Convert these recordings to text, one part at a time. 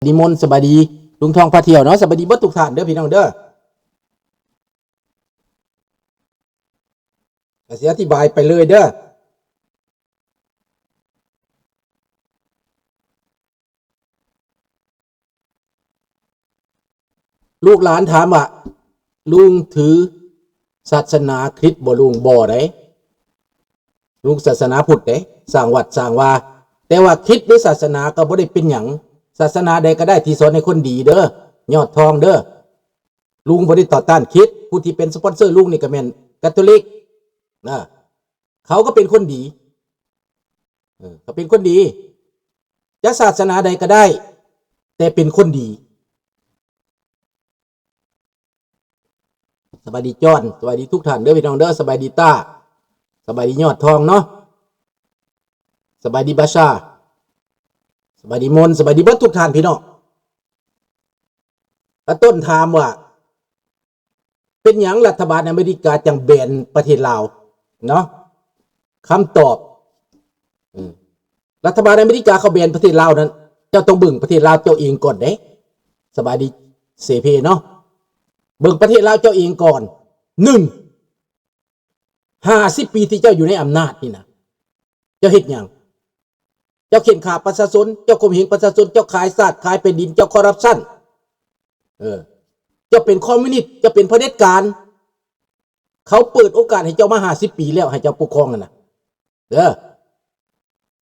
ດີມົນ ສະບາຍດີລຸງທອງພາທ່ຽວເນາະ ສະບາຍດີເບິດທຸກທ່ານເດີພີ່ນ້ອງເດີ. ກະຊິອະທິບາຍໄປເລີຍເດີ. ລູກຫຼານຖາມວ່າ ລຸງຖືສາສະໜາຄຣິດບໍ່ລຸງ? ບໍ່ໃດ ລຸງສາສະໜາພຸດເດ້ ສ້າງວັດສ້າງວາ. ແຕ່ວ່າຄຣິດຫຼືສາສະໜາກໍບໍ່ໄດ້ເປັນຫຍັງ, ສາສະໜາໃດກໍໄດ້ທີ່ສອນໃຫ້ຄົນດີເດີ ຍອດທອງເດີ. ລຸງບໍ່ໄດ້ຕໍ່ຕ້ານຄຣິດ, ຜູ້ທີ່ເປັນສະປອນເຊີລຸງນີ້ກໍແມ່ນກາໂທລິກນະ. ເຂົາກໍເປັນຄົນດີ ເອີ ເຂົາເປັນຄົນດີ. ຈະສາສະໜາໃດກໍໄດ້ ແຕ່ເປັນຄົນດີ. ສະບາຍດີຈອນ ສະບາຍດີທຸກທ່ານເດີພີ່ນ້ອງເດີ. ສະບາຍດີຕ້າ ສະບາຍດີຍອດທອງເນາະ. ສະບາຍດີບາຊາ ສະບາຍດີມົນ ສະບາຍດີເບິດທຸກທ່ານພີ່ນ້ອງ. ອາຕົ້ນຖາມວ່າ ເປັນຫຍັງລັດຖະບານອາເມລິກາຈັ່ງແບນປະເທດລາວເນາະ? ຄຳຕອບ ອືມ ລັດຖະບານອາເມລິກາເຂົາແບນປະເທດລາວນັ້ນ ເຈົ້າຕ້ອງເບິ່ງປະເທດລາວເຈົ້າເອງກ່ອນເດ້. ສະບາຍດີເສເພເນາະ. ເບິ່ງປະເທດລາວເຈົ້າເອງກ່ອນ. ໜຶ່ງ ຫ້າສິບປີທີ່ເຈົ້າຢູ່ໃນອຳນາດນີ້ນະ ເຈົ້າເຮັດຫຍັງ? ເຈົ້າເຂັ່ນຂ້າປະຊາຊົນ, ເຈົ້າຂົ່ມເຫງປະຊາຊົນ, ເຈົ້າຂາຍຊາດຂາຍແຜ່ນດິນ, ເຈົ້າຄໍຣັບຊັນ ເອີ ເຈົ້າເປັນຄອມມູນິດ, ເຈົ້າເປັນຜະເດັດການ. ເຂົາເປີດໂອກາດໃຫ້ເຈົ້າມາຫ້າສິບປີແລ້ວ ໃຫ້ເຈົ້າປົກຄອງຫັ້ນນະ ເດີ.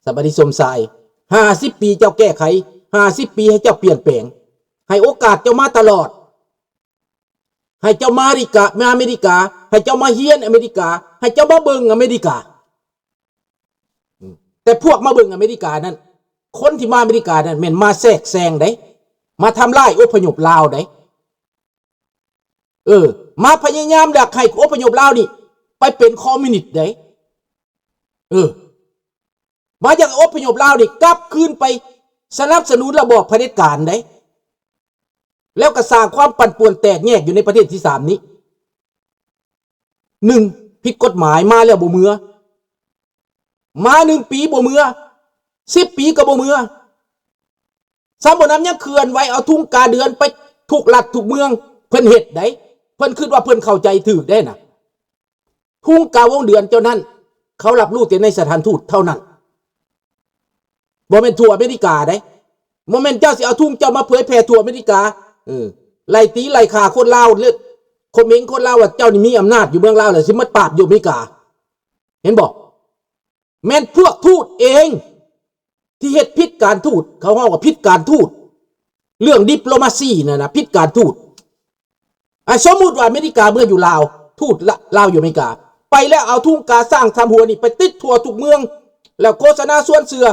ສະບາຍດີສົມຊາຍ ຫ້າສິບປີເຈົ້າແກ້ໄຂ, ຫ້າສິບປີໃຫ້ເຈົ້າປ່ຽນແປງ, ໃຫ້ໂອກາດເຈົ້າມາຕະຫຼອດ. ໃຫ້ເຈົ້າມາອາເມລິກາ ມາອາເມລິກາ, ໃຫ້ເຈົ້າມາຮຽນອາເມລິກາ, ໃຫ້ເຈົ້າມາເບິ່ງອາເມລິກາ. ອືມ ແຕ່ພວກມາເບິ່ງອາເມລິການັ້ນ ຄົນທີ່ມາອາເມລິການັ້ນແມ່ນມາແຊກແຊງເດ້, ມາທຳລາຍອົບພະຍົບລາວເດ້. ເອີ ມາພະຍາຍາມຢາກໃຫ້ອົບພະຍົບລາວນີ້ໄປເປັນຄອມມູນິດເດ້. ເອີ ມາຢາກອົບພະຍົບລາວນີ້ກັບຄືນໄປສະໜັບສະໜູນລະບອບຜະເດັດການເດ້ ແລ້ວກໍສ້າງຄວາມປັ່ນປ່ວນແຕກແຍກຢູ່ໃນປະເທດທີສາມນີ້. ໜຶ່ງ ຜິດກົດໝາຍ ມາແລ້ວບໍ່ເມືອ, ມາໜຶ່ງປີບໍ່ເມືອ, ສິບປີກໍບໍ່ເມືອ. ຊາວບໍ່ນຳຍັງເຄື່ອນໄຫວເອົາທຸງກາເດືອນໄປທຸກລັດທຸກເມືອງ ເພິ່ນເຮັດໄດ໋, ເພິ່ນຄິດວ່າເພິ່ນເຂົ້າໃຈຖືກໄດ໋ນະ. ທຸງກາວົງເດືອນເຈົ້ານັ້ນ ເຂົາຮັບຮູ້ແຕ່ໃນສະຖານທູດເທົ່ານັ້ນ, ບໍ່ແມ່ນທົ່ວອາເມລິກາເດ້. ບໍ່ແມ່ນເຈົ້າຊິເອົາທຸງເຈົ້າມາເຜີຍແຜ່ທົ່ວອາເມລິກາ ເອີ ໄລ່ຕີໄລ່ຂ້າຄົນລາວ ແລະ ຂົ່ມເຫງຄົນລາວວ່າເຈົ້ານີ້ມີອຳນາດຢູ່ເມືອງລາວ ແລ້ວຊິມາປາບຢູ່ອາເມລິກາ. ເຫັນບໍ່? ແມ່ນພວກທູດເອງທີ່ເຮັດຜິດການທູດ, ເຂົາເວົ້າວ່າຜິດການທູດ, ເລື່ອງດິບໂລມາຊີນັ້ນນະ ຜິດການທູດ. ອ່າ ສົມມຸດວ່າອາເມລິກາເມືອຢູ່ລາວ, ທູດລະ ລາວຢູ່ອາເມລິກາ ໄປແລ້ວເອົາທຸງກາຊ້າງສາມຫົວນີ້ໄປຕິດທົ່ວທຸກເມືອງ ແລ້ວໂຄສະນາຊວນເຊື່ອ,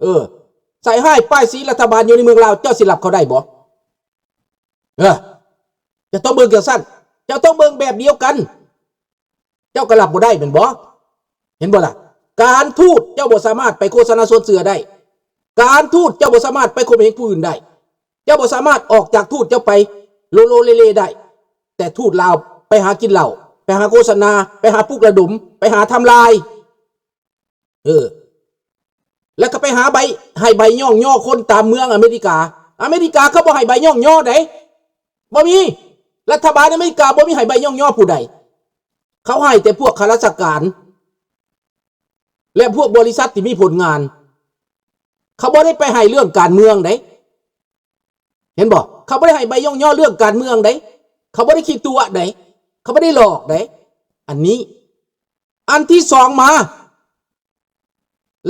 ເອີ ໃສ່ຮ້າຍປ້າຍສີລັດຖະບານຢູ່ໃນເມືອງລາວ, ເຈົ້າຊິຮັບເຂົາໄດ້ບໍ່? ເອີ ເຈົ້າຕ້ອງເບິ່ງຈັ່ງຊັ້ນ, ເຈົ້າຕ້ອງເບິ່ງແບບດຽວກັນ. ເຈົ້າກໍຮັບບໍ່ໄດ້ແມ່ນບໍ່? ເຫັນບໍ່ລະ? ການທູດເຈົ້າບໍ່ສາມາດໄປໂຄສະນາຊວນເຊື່ອໄດ້, ການທູດເຈົ້າບໍ່ສາມາດໄປຂົ່ມເຫງຜູ້ອື່ນໄດ້, ເຈົ້າບໍ່ສາມາດອອກຈາກທູດເຈົ້າໄປໂລໂລເລເລໄດ້. ແຕ່ທູດລາວໄປຫາກິນເຫຼົ້າ, ໄປຫາໂຄສະນາ, ໄປຫາປຸກລະດົມ, ໄປຫາທຳລາຍ. ເອີ ແລ້ວກໍໄປຫາໃບ ໃຫ້ໃບຍ້ອງຍໍຄົນຕາມເມືອງອາເມລິກາ. ອາເມລິກາເຂົາບໍ່ໃຫ້ໃບຍ້ອງຍໍໃດ໋, ບໍ່ມີ. ລັດຖະບານອາເມລິກາບໍ່ມີໃຫ້ໃບຍ້ອງຍໍຜູ້ໃດ, ເຂົາໃຫ້ແຕ່ພວກຂ້າລາຊະການ ແລະ ພວກບໍລິສັດທີ່ມີຜົນງານ. ເຂົາບໍ່ໄດ້ໄປໃຫ້ເລື່ອງການເມືອງໃດ໋. ເຫັນບໍ່? ເຂົາບໍ່ໄດ້ໃຫ້ໃບຍ້ອງຍໍເລື່ອງການເມືອງໃດ໋, ເຂົາບໍ່ໄດ້ຂີ້ຕົວະໃດ໋, ເຂົາບໍ່ໄດ້ຫຼອກໃດ໋. ອັນນີ້ ອັນທີສອງມາ,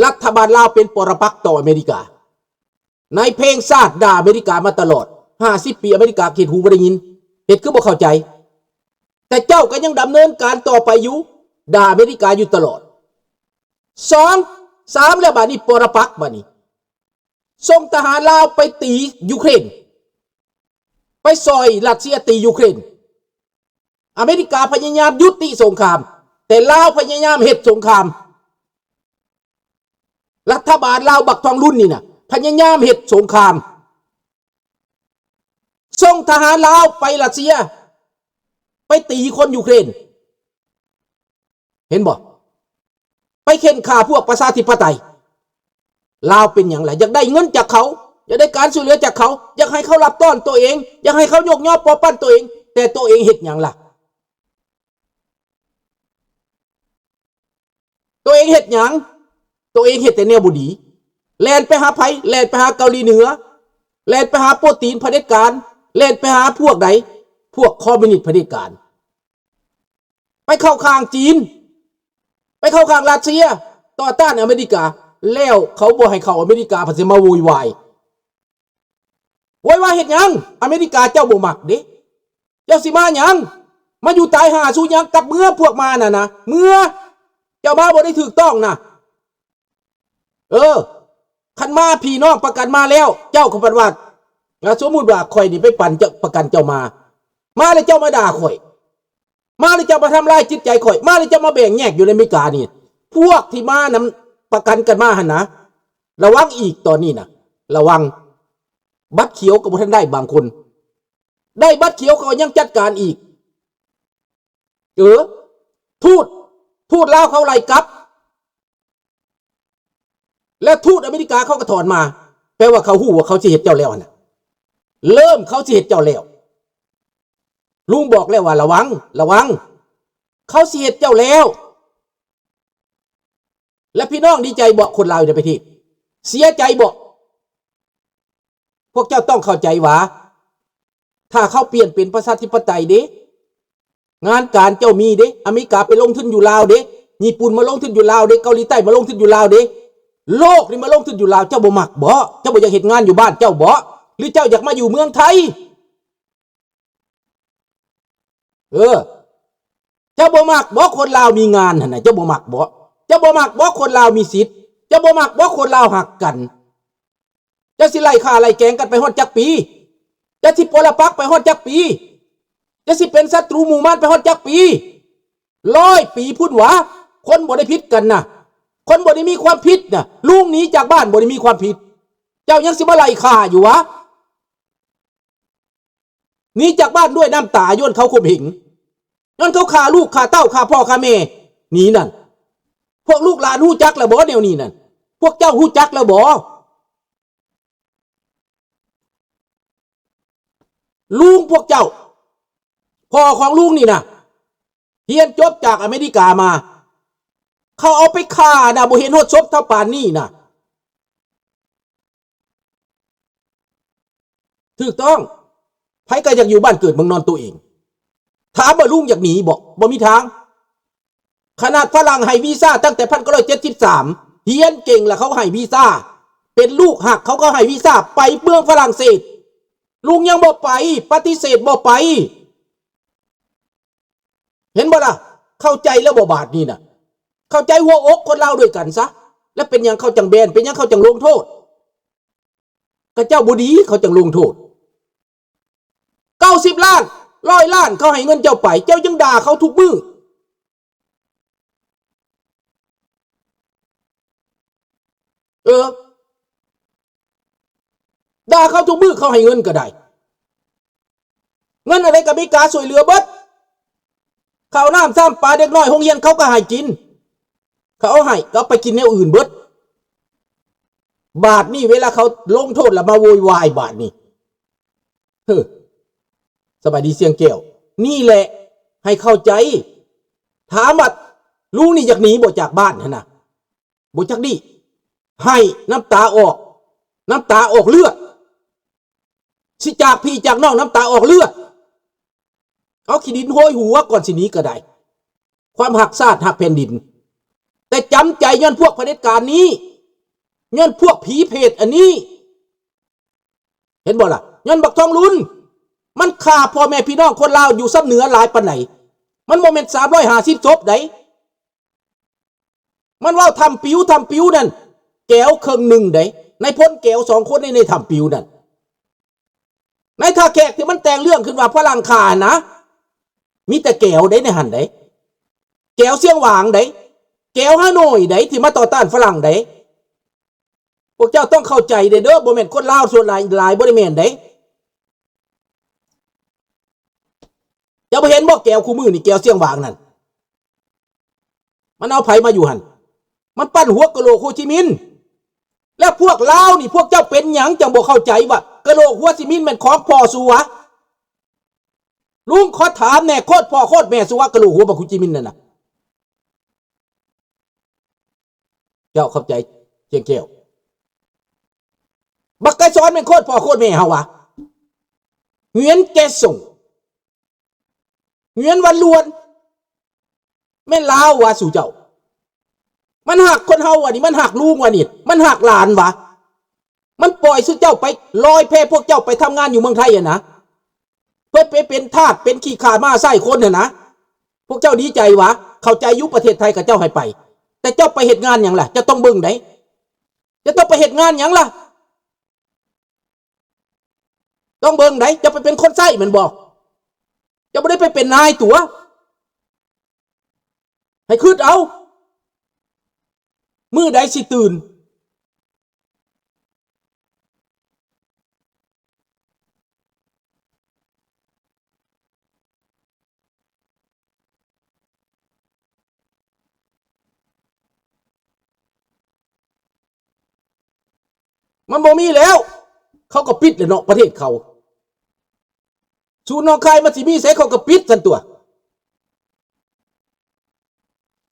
ລັດຖະບານລາວເປັນປໍລະປັກຕໍ່ອາເມລິກາ. ໃນເພງຊາດດ່າອາເມລິກາມາຕະຫຼອດ ຫ້າສິບປີ, ອາເມລິກາເຮັດຫູບໍ່ໄດ້ຍິນ, ເຮັດຄືບໍ່ເຂົ້າໃຈ. ແຕ່ເຈົ້າກໍຍັງດຳເນີນການຕໍ່ໄປຢູ່, ດ່າອາເມລິກາຢູ່ຕະຫຼອດ. ສອງ ສາມ ແລ້ວບາດນີ້ ປໍລະປັກບາດນີ້ ສົ່ງທະຫານລາວໄປຕີຢູເຄຣນ, ໄປຊ່ອຍຣັດເຊຍຕີຢູເຄຣນ. ອາເມລິກາພະຍາຍາມຍຸຕິສົງຄາມ, ແຕ່ລາວພະຍາຍາມເຮັດສົງຄາມ. ລັດຖະບານລາວບັກທອງລຸນນີ້ນະ ພະຍາຍາມເຮັດສົງຄາມ, ສົ່ງທະຫານລາວໄປຣັດເຊຍ, ໄປຕີຄົນຢູເຄຣນ. ເຫັນບໍ່? ໄປເຂັ່ນຂ້າພວກປະຊາທິປະໄຕ. ລາວເປັນຫຍັງລະ? ຢາກໄດ້ເງິນຈາກເຂົາ. ຢາກໄດ້ການຊ່ວຍເຫຼືອຈາກເຂົາ, ຢາກໃຫ້ເຂົາລັບຕ້ອນໂຕເອງ, ຢາກໃຫ້ເຂົາຍົກຍໍປົວປັ້ນໂຕເອງ, ແຕ່ໂຕເອງເຮັດຫຍັງລະ? ໂຕເອງເຮັດຫຍັງ? ໂຕເອງເຮັດແຕ່ແນວບໍ່ດີ. ແລ່ນໄປຫາໃຜ? ແລ່ນໄປຫາເກົາຫຼີເໜືອ, ແລ່ນໄປຫາໂປຕີນຜະເດັດການ, ແລ່ນໄປຫາພວກໃດ? ພວກຄອມມິວນິດຜະເດັດການ. ໄປເຂົ້າຂ້າງຈີນ, ໄປເຂົ້າຂ້າງຣັດເຊຍ, ຕໍ່ຕ້ານອາເມລິກາ, ແລ້ວເຂົາບໍ່ໃຫ້ເຂົ້າອາເມລິກາ ເພິ່ນຊິມາໂວຍວາຍ. ໂວຍວາຍເຮັດຫຍັງ? ອາເມລິກາເຈົ້າບໍ່ມັກເດ້. ເຈົ້າຊິມາຫຍັງ? ມາຢູ່ຕາຍຫ່າສູ່ຫຍັງ? ກັບເມືອພວກມານະນະ, ເມືອ. ເຈົ້າມາບໍ່ໄດ້ຖືກຕ້ອງນະ. ເອີ, ຄັນມາພີ່ນ້ອງປະກັນມາແລ້ວ, ເຈົ້າກໍພັດວ່າ, ສົມມຸດວ່າຂ້ອຍນີ້ໄປປັ່ນເຈົ້າ, ປະກັນເຈົ້າມາ, ມາແລ້ວເຈົ້າມາດ່າຂ້ອຍ, ມາແລ້ວເຈົ້າມາທຳລາຍຈິດໃຈຂ້ອຍ, ມາແລ້ວເຈົ້າມາແບ່ງແຍກຢູ່ໃນອາເມລິການີ້. ພວກທີ່ມານຳປະກັນກັນມາຫັ້ນນະ, ລະວັງອີກຕອນນີ້ນະ, ລະວັງ. ບັດຂຽວກໍບໍ່ທັນໄດ້ບາງຄົນ, ໄດ້ບັດຂຽວເຂົາກໍຍັງຈັດການອີກ. ເອີ, ທູດ, ທູດລາວເຂົາໄລ່ກັບ, ແລ້ວທູດອາເມລິກາເຂົາກໍຖອນມາ. ແປວ່າເຂົາຮູ້ວ່າເຂົາຊິເຮັດເຈົ້າແລ້ວຫັ້ນນະ, ເລີ່ມເຂົາຊິເຮັດເຈົ້າແລ້ວ. ລຸງບອກແລ້ວວ່າລະວັງ, ລະວັງ, ເຂົາຊິເຮັດເຈົ້າແລ້ວ. ແລະ ພີ່ນ້ອງດີໃຈບໍ່? ຄົນລາວຢູ່ໃນປະເທດເສຍໃຈບໍ່? ພວກເຈົ້າຕ້ອງເຂົ້າໃຈວ່າ ຖ້າເຂົາປ່ຽນເປັນປະຊາທິປະໄຕເດ້, ງານການເຈົ້າມີເດ້, ອາເມລິກາໄປລົງທຶນຢູ່ລາວເດ້, ຍີ່ປຸ່ນມາລົງທຶນຢູ່ລາວເດ້, ເກົາຫຼີໃຕ້ມາລົງທຶນຢູ່ລາວເດ້, ໂລກນີ້ມາລົງທຶນຢູ່ລາວ, ເຈົ້າບໍ່ມັກບໍ? ເຈົ້າບໍ່ຢາກເຮັດງານຢູ່ບ້ານເຈົ້າບໍ? ຫຼືເຈົ້າຢາກມາຢູ່ເມືອງໄທ? ເອີ, ເຈົ້າບໍ່ມັກບໍ ຄົນລາວມີງານຫັ້ນນະ? ເຈົ້າບໍ່ມັກບໍ? ເຈົ້າບໍ່ມັກບໍ ຄົນລາວມີສິດ? ເຈົ້າບໍ່ມັກບໍ ຄົນລາວຮັກກັນ? ເຈົ້າຊິໄລ່ຂ້າໄລ່ແກງກັນໄປຮອດຈັກປີ? ເຈົ້າຊິປົວລະປັກໄປຮອດຈັກປີ? ເຈົ້າຊິເປັນສັດຕູໝູ່ມານໄປຮອດຈັກປີ? ຮ້ອຍປີພຸ້ນຫວາ? ຄົນບໍ່ໄດ້ຜິດກັນນະ, ຄົນບໍ່ໄດ້ມີຄວາມຜິດນະ, ລຸງໜີຈາກບ້ານບໍ່ໄດ້ມີຄວາມຜິດ, ເຈົ້າຍັງຊິມາໄລ່ຂ້າຢູ່ຫວາ? ໜີຈາກບ້ານດ້ວຍນ້ຳຕາ ຍ້ອນເຂົາຂົ່ມເຫງ, ຍ້ອນເຂົາຂ້າລູກຂ້າເຕົ້າ ຂ້າພໍ່ຂ້າແມ່ໜີນັ້ນ. ພວກລູກຫຼານຮູ້ຈັກແລ້ວບໍແນວນີ້ນັ້ນ? ພວກເຈົ້າຮູ້ຈັກແລ້ວບໍ? ລຸງພວກເຈົ້າ, ພໍ່ຂອງລຸງນີ້ນະ, ຮຽນຈົບຈາກອາເມລິກາມາ, ເຂົາເອົາໄປຂ້ານະ, ບໍ່ເຫັນຮອດສົບເທົ່າປານນີ້ນະ. ຖືກຕ້ອງ, ໃຜກໍຢາກຢູ່ບ້ານເກີດເມືອງນອນໂຕເອງ. ຖາມວ່າລຸງຢາກໜີບໍ່? ບໍ່ມີທາງ. ຂະໜາດຝຣັ່ງໃຫ້ວີຊາຕັ້ງແຕ່ໜຶ່ງພັນເກົ້າຮ້ອຍເຈັດສິບສາມ, ຮຽນເກັ່ງແລ້ວເຂົາໃຫ້ວີຊາ, ເປັນລູກຮັກເຂົາກໍໃຫ້ວີຊາໄປເມືອງຝຣັ່ງເສດ. ລຸງຍັງບໍ່ໄປ, ປະຕິເສດບໍ່ໄປ. ເຫັນບໍ່ລະ? ເຂົ້າໃຈແລ້ວບໍ່ບາດນີ້ນະ? ເຂົ້າໃຈຫົວອົກຄົນລາວດ້ວຍກັນຊະ. ແລ້ວເປັນຫຍັງເຂົາຈັ່ງແບນ? ເປັນຫຍັງເຂົາຈັ່ງລົງໂທດ? ຂະເຈົ້າບໍ່ດີ ເຂົາຈັ່ງລົງໂທດ. ເກົ້າສິບລ້ານ, ຮ້ອຍລ້ານ ເຂົາໃຫ້ເງິນເຈົ້າໄປ, ເຈົ້າຍັງດ່າເຂົາທຸກມື້. ເອີ, ດ່າເຂົາທຸກມື້ ເຂົາໃຫ້ເງິນກໍໄດ້. ເງິນອັນໃດກໍອາເມລິກາຊ່ວຍເຫຼືອເບິດ. ເຂົ້ານ້ຳຊຳປາເດັກນ້ອຍໂຮງຮຽນເຂົາກໍໃຫ້ກິນ. ເຂົາເອົາໃຫ້, ເຂົາເອົາໄປກິນແນວອື່ນເບິດ. ບາດນີ້ເວລາເຂົາລົງໂທດແລ້ວມາໂວຍວາຍບາດນີ້. ເຮີ, ສະບາຍດີຊຽງແກ້ວ. ນີ້ແຫຼະ ໃຫ້ເຂົ້າໃຈ. ຖາມວ່າລຸງນີ້ຢາກໜີບໍ່ຈາກບ້ານຫັ້ນນະ? ບໍ່ຈັກດີ, ໄຫ້ນ້ຳຕາອອກ, ນ້ຳຕາອອກເລືອດ. ຊິຈາກພີ່ຈາກນ້ອງ ນ້ຳຕາອອກເລືອດ. ເອົາຂີ້ດິນໂຮຍຫົວກ່ອນຊິໜີກໍໄດ້. ຄວາມຮັກຊາດຮັກແຜ່ນດິນ. ແຕ່ຈຳໃຈຍ້ອນພວກຜະເດັດການນີ້, ຍ້ອນພວກຜີເຜດອັນນີ້. ເຫັນບໍ່ລະ? ຍ້ອນບັກທອງລຸນ ມັນຂ້າພໍ່ແມ່ພີ່ນ້ອງຄົນລາວຢູ່ຊຳເໜືອຫຼາຍປານໃດ? ມັນບໍ່ແມ່ນສາມຮ້ອຍຫ້າສິບສົບໃດ. ມັນເວົ້າຖ້ຳປິວ, ຖ້ຳປິວນັ້ນ ແກວເຄິ່ງໜຶ່ງໃດ໋. ນາຍພົນແກວສອງຄົນໃນ, ໃນຖ້ຳປິວນັ້ນ. ໃນທ່າແຂກທີ່ມັນແຕ່ງເລື່ອງຂຶ້ນວ່າຝຣັ່ງຂ້ານະ, ມີແຕ່ແກວໃດ໋ໃນຫັ້ນໃດ໋. ແກວຊຽງຫວາງໃດ໋, ແກວຮ່າໂນ້ຍໃດ໋ ທີ່ມາຕໍ່ຕ້ານຝຣັ່ງໃດ໋. ພວກເຈົ້າຕ້ອງເຂົ້າໃຈເດີ, ບໍ່ແມ່ນຄົນລາວສ່ວນຫຼາຍ, ຫຼາຍບໍ່ໄດ້ແມ່ນເດ້. ເຈົ້າບໍ່ເຫັນບໍ່ ແກວຄູ່ມື້ນີ້, ແກວຊຽງຫວາງນັ້ນ ມັນເອົາໃຜມາຢູ່ຫັ້ນ? ມັນປັ້ນຫົວກະໂຫຼກໂຮຈິມິນ. ແລ້ວພວກລາວນີ້ ພວກເຈົ້າເປັນຫຍັງຈັ່ງບໍ່ເຂົ້າໃຈວ່າກະໂຫຼກຫົວຈິມິນແມ່ນຂອງພໍ່ສຸວະ? ລຸງຂໍຖາມແດ່ ໂຄດພໍ່ໂຄດແມ່ສຸວະ ກະໂຫຼກຫົວບັກຫົວຈິມິນນັ້ນນະ. ເຈົ້າເຂົ້າໃຈ ຈຽງແກ້ວ? ບັກໄກສອນແມ່ນໂຄດພໍ່ໂຄດແມ່ເຮົາຫວາ? ຫງວຽນແກສົງ ຫງວຽນວັນລວນ ແມ່ນລາວຫວາສູ່ເຈົ້າ? ມັນຮັກຄົນເຮົາຫວານີ້? ມັນຮັກລຸງຫວານີ້? ມັນຮັກຫຼານຫວາ? ມັນປ່ອຍສູ່ເຈົ້າໄປລອຍແພພວກເຈົ້າໄປທຳງານຢູ່ເມືອງໄທຫັ້ນນະ ເພື່ອໄປເປັນທາດເປັນຂີ້ຂ້າມ້າໃຊ້ຄົນຫັ້ນນະ. ພວກເຈົ້າດີໃຈຫວາ? ເຂົ້າໃຈຢູ່ ປະເທດໄທເຂົາເຈົ້າໃຫ້ໄປ ແຕ່ເຈົ້າໄປເຮັດງານຫຍັງລະ? ເຈົ້າຕ້ອງເບິ່ງໃດ ເຈົ້າຕ້ອງໄປເຮັດງານຫຍັງລະ? ຕ້ອງເບິ່ງໃດ ເຈົ້າໄປເປັນຄົນໃຊ້ແມ່ນບໍ່? ເຈົ້າບໍ່ໄດ້ໄປເປັນນາຍຕົວະ ໃຫ້ຄິດເອົາ ມື້ໃດຊິຕື່ນ? ມັນບໍ່ມີແລ້ວ ເຂົາກໍປິດແລ້ວເນາະ ປະເທດເຂົາ. ສູນໜອງຄາຍມັນຊິມີໃສ ເຂົາກໍປິດຊັ້ນຕົວະ.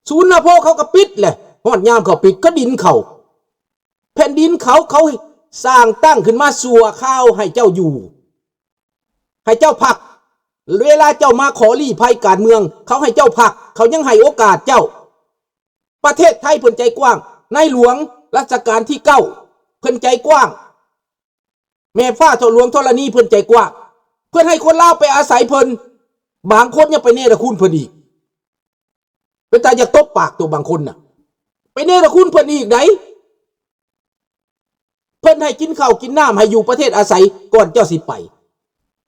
ສູນນາໂພເຂົາກໍປິດແຫຼະ ຮອດຍາມເຂົາປິດ ກໍດິນເຂົາ ແຜ່ນດິນເຂົາ ເຂົາສ້າງຕັ້ງຂຶ້ນມາຊົ່ວຄາວໃຫ້ເຈົ້າຢູ່ ໃຫ້ເຈົ້າພັກ. ເວລາເຈົ້າມາຂໍລີ້ໄພການເມືອງ ເຂົາໃຫ້ເຈົ້າພັກ ເຂົາຍັງໃຫ້ໂອກາດເຈົ້າ. ປະເທດໄທເພິ່ນໃຈກວ້າງ ໃນຫຼວງລັດຊະການທີເກົ້າ ເພິ່ນໃຈກວ້າງ ແມ່ຟ້າເຈົ້າຫຼວງທໍລະນີເພິ່ນໃຈກວ້າງ ເພິ່ນໃຫ້ຄົນລາວໄປອາໄສເພິ່ນ ບາງຄົນຍັງໄປເນລະຄຸນເພິ່ນອີກ. ເປັນຕາຢາກຕົບປາກຕົວບາງຄົນນະ ໄປເນລະຄຸນເພິ່ນອີກໃດ. ເພິ່ນໃຫ້ກິນເຂົ້າກິນນ້ຳ ໃຫ້ຢູ່ປະເທດອາໄສກ່ອນເຈົ້າຊິໄປ.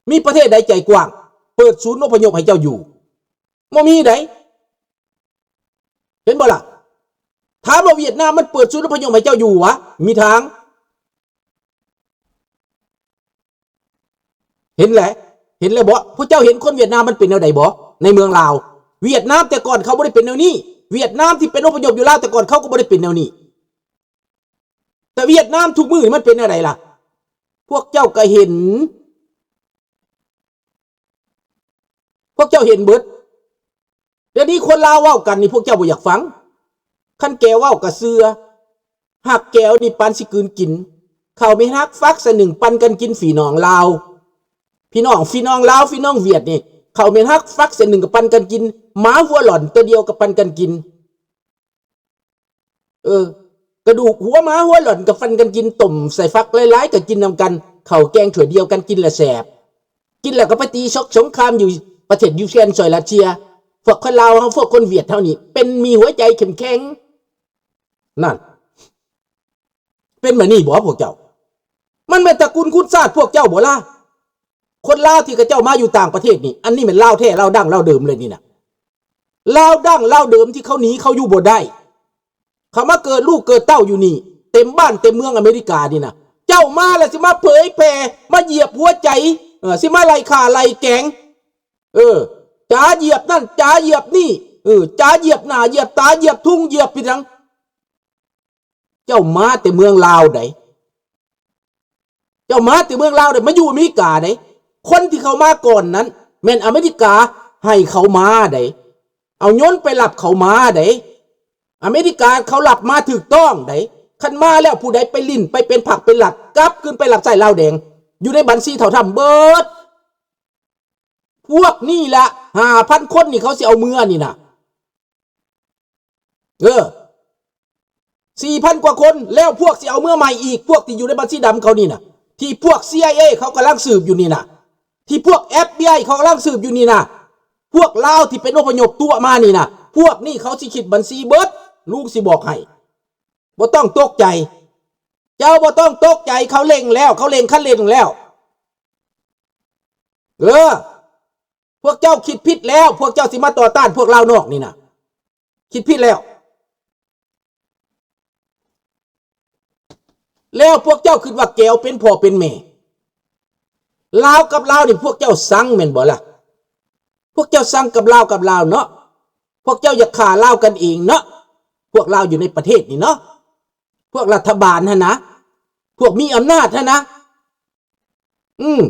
ມີປະເທດໃດໃຈກວ້າງ ເປີດສູນອົບພະຍົບໃຫ້ເຈົ້າຢູ່? ບໍ່ມີໃດ. ເຫັນບໍ່ລະ? ຖາມວ່າຫວຽດນາມມັນເປີດສູນອົບພະຍົບໃຫ້ເຈົ້າຢູ່ຫວາ? ມີທາງ. ເຫັນແຫຼະ ເຫັນແລ້ວບໍ່? ພວກເຈົ້າເຫັນຄົນຫວຽດນາມມັນເປັນແນວໃດບໍ່? ໃນເມືອງລາວ ຫວຽດນາມແຕ່ກ່ອນເຂົາບໍ່ໄດ້ເປັນແນວນີ້. ຫວຽດນາມທີ່ເປັນອົບພະຍົບຢູ່ລາວແຕ່ກ່ອນ ເຂົາກໍບໍ່ໄດ້ເປັນແນວນີ້. ແຕ່ຫວຽດນາມທຸກມື້ນີ້ມັນເປັນແນວໃດລະ? ພວກເຈົ້າກໍເຫັນ ພວກເຈົ້າເຫັນເບິດ. ດຽວນີ້ຄົນລາວເວົ້າກັນນີ້ ພວກເຈົ້າບໍ່ຢາກຟັງ. ຄັນແກເວົ້າກໍເຊື່ອ. ຮັກແກວນີ້ປານຊິກືນກິນ. ເຂົ້າເມັດຮັກຝັກໃສ່ໜຶ້ງປັນກັນກິນພີ່ນ້ອງລາວ. ພີ່ນ້ອງ ພີ່ນ້ອງລາວ ພີ່ນ້ອງຫວຽດນີ້ ເຂົ້າເມັດຮັກຝັກໃສ່ໜຶ້ງກໍປັນກັນກິນ. ໝາຫົວຫຼອນຕົວດຽວກໍປັນກັນກິນ. ເອີ ກະດູກຫົວໝາຫົວຫຼອນກໍປັນກັນກິນ. ຕົ້ມໃສ່ຝັກຫຼາຍໆກໍກິນນຳກັນ. ເຂົ້າແກງຖ້ວຍດຽວກັນກິນລະແຊບ. ກິນແລ້ວກໍໄປຕີສົກສົງຄາມຢູ່ປະເທດຢູເຄຣນ ຊ່ອຍຣັດເຊຍ. ພວກຄົນລາວເຮົາ ພວກຄົນຫວຽດເຮົານີ້ ເປັນມີຫົວໃຈເຂັ້ມແຂງ. ນັ້ນ ເປັນແບບນີ້ບໍ່ພວກເຈົ້າ? ມັນແມ່ນຕະກຸນຄຸນຊາດພວກເຈົ້າບໍ່ລະ? ຄົນລາວທີ່ເຂົາເຈົ້າມາຢູ່ຕ່າງປະເທດນີ້ ອັນນີ້ແມ່ນລາວແທ້ ລາວດັ້ງລາວເດີມເລີຍນີ້ນະ. ລາວດັ້ງລາວເດີມທີ່ເຂົາໜີ ເຂົາຢູ່ບໍ່ໄດ້. ເຂົາມາເກີດລູກເກີດເຕົ້າຢູ່ນີ້ ເຕັມບ້ານເຕັມເມືອງອາເມລິການີ້ນະ. ເຈົ້າມາແລ້ວຊິມາເຜີຍແຜ່ ມາຢຽບຫົວໃຈ ເອີ ຊິມາໄລ່ຂ້າໄລ່ແກງ. ເອີ ຈາຢຽບນັ້ນ ຈາຢຽບນີ້ ເອີ ຈາຢຽບໜ້າຢຽບຕາ ຢຽບທຸງ ຢຽບພິດຫຍັງ. ເຈົ້າມາແຕ່ເມືອງລາວໃດ ເຈົ້າມາແຕ່ເມືອງລາວໃດ ມາຢູ່ອາເມລິກາໃດ. ຄົນທີ່ເຂົ້າມາກ່ອນນັ້ນ ແມ່ນອາເມລິກາໃຫ້ເຂົາມາໃດ ເອົາຍົນໄປຮັບເຂົາມາໃດ. ອາເມລິກາເຂົາຮັບມາຖືກຕ້ອງໃດ. ຄັນມາແລ້ວຜູ້ໃດໄປຫຼິ້ນ ໄປເປັນພັກເປັນລັດ ກັບຄືນໄປຮັບໃຊ້ລາວແດງ ຢູ່ໃນບັນຊີເຖົ້າທຳເບິດ. ພວກນີ້ລະ ຫ້າພັນຄົນນີ້ ເຂົາຊິເອົາເມືອນີ້ນະ. ເອີ ສີ່ພັນກວ່າຄົນ ແລ້ວພວກຊິເອົາເມືອໃໝ່ອີກ ພວກທີ່ຢູ່ໃນບັນຊີດຳເຂົານີ້ນະ ທີ່ພວກ ຊີໄອເອ ເຂົາກຳລັງສືບຢູ່ນີ້ນະ ທີ່ພວກ ເອັຟບີໄອ ເຂົາກຳລັງສືບຢູ່ນີ້ນະ ພວກລາວທີ່ເປັນອົບພະຍົບຕົວະມານີ້ນະ ພວກນີ້ເຂົາຊິຄິດບັນຊີເບິດ. ລຸງຊິບອກໃຫ້ ບໍ່ຕ້ອງຕົກໃຈ ເຈົ້າບໍ່ຕ້ອງຕົກໃຈ ເຂົາເລັ່ງແລ້ວ ເຂົາເລັ່ງຄັນເລັ່ງແລ້ວ. ເອີ ພວກເຈົ້າຄິດຜິດແລ້ວ ພວກເຈົ້າຊິມາຕໍ່ຕ້ານພວກລາວນອກນີ້ນະ ຄິດຜິດແລ້ວ. ແລ້ວພວກເຈົ້າຄິດວ່າແກວເປັນພໍ່ເປັນແມ່ ລາວກັບລາວນີ້ ພວກເຈົ້າຊັງແມ່ນບໍ່ລະ? ພວກເຈົ້າຊັງກັບລາວກັບລາວເນາະ ພວກເຈົ້າຢາກຂ້າລາວກັນເອງເນາະ ພວກລາວຢູ່ໃນປະເທດນີ້ເນາະ. ພວກລັດຖະບານຫັ້ນນະ ພວກມີອຳນາດຫັ້ນນະ ອືມ